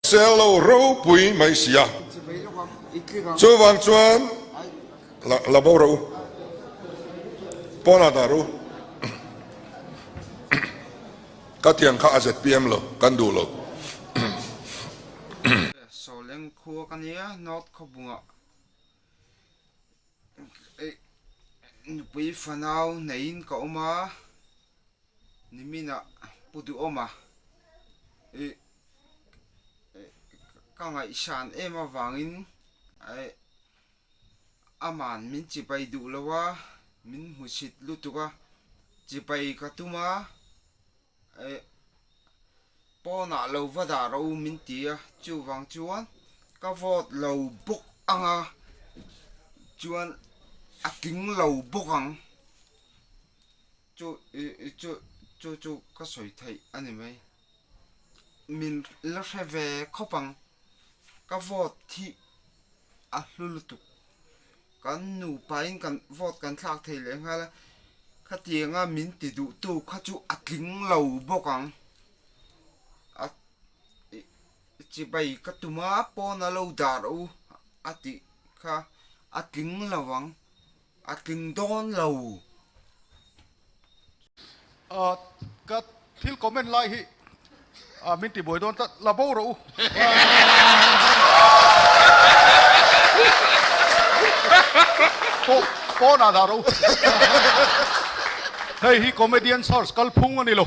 Sel lo ropui mai si a. Chuvang chuan la la bo rawh u. Pawnah dah rawh u. Ka tiang kha a zpm lo, kan duh lo. Sawleng khua ka nia, North Khawbungah nupui fanau neiin ka awm a, niminah Pu Duhawma ih ka ngaihsan em avangin aman min chipai duh lo a, min hmusit lutuk a, chipai ka tum a, pawnah lo va dah ro min ti a, chuvang chuan ka vote lo bawk ang a, chuan a tling lo bawk ang. Chu chu chu chu ka sawi theih a ni mai. Min la hre ve khawp ang. Ka vote hi a hlu lutuk. Kan nupain kan vote kan thlak thei leh nghal a. Khatianga min ti duhtu kha chu a tling lo bawk ang. A chibai ka tum a pawn a lo dar u a tih kha a tling lo ang. A tling dawn lo. Ka thil comment lai hi min ti buai dawn tlat, la bo rawh u. Pawnah dah rawh u. Hei hi comedian search kalphung a ni lo.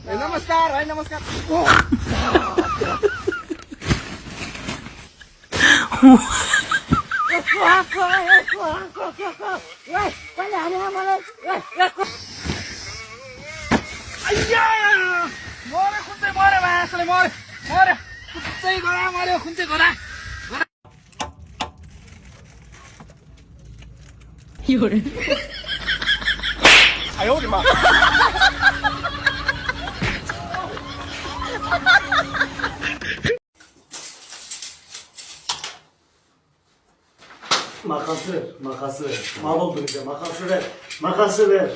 नमस्कार भाइ नमस्कार मऱ्यो कुन चाहिँ मऱ्यो मासले मऱ्यो मऱ्यो कुन चाहिँ गला मऱ्यो कुन चाहिँ गला 有人。哎呦我的妈！Makası ver, makası ver. Mal oldu bize, makası ver, makası ver.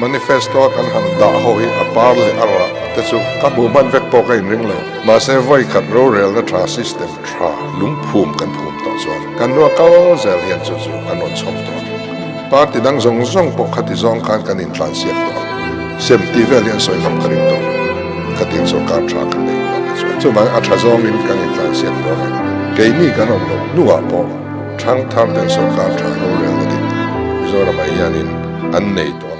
Manifesto a kan han dah ho hi a par leh a rah te chu ka hmuh hman vek pawh ka inring lo. Mahse vawi khat rorelna tha system tha lungphum kan phum tawh chuan kan nua kal zel hian chu chu an rawn chhawm tawh ang. Party dang zawng zawng pawh khati zawng khan kan intlansiak tawh ang. Sem tih vel hi an sawi ngam ka ring tawh lo. Khatiang sorkar tha kan neih hnuah te chuan chuvangin a tha zawngin kan intlansiak dawn a, keini kan awm loh hnuah pawh thangthar ten sorkar tha rorelna dik Mizoramah hianin an nei tawh.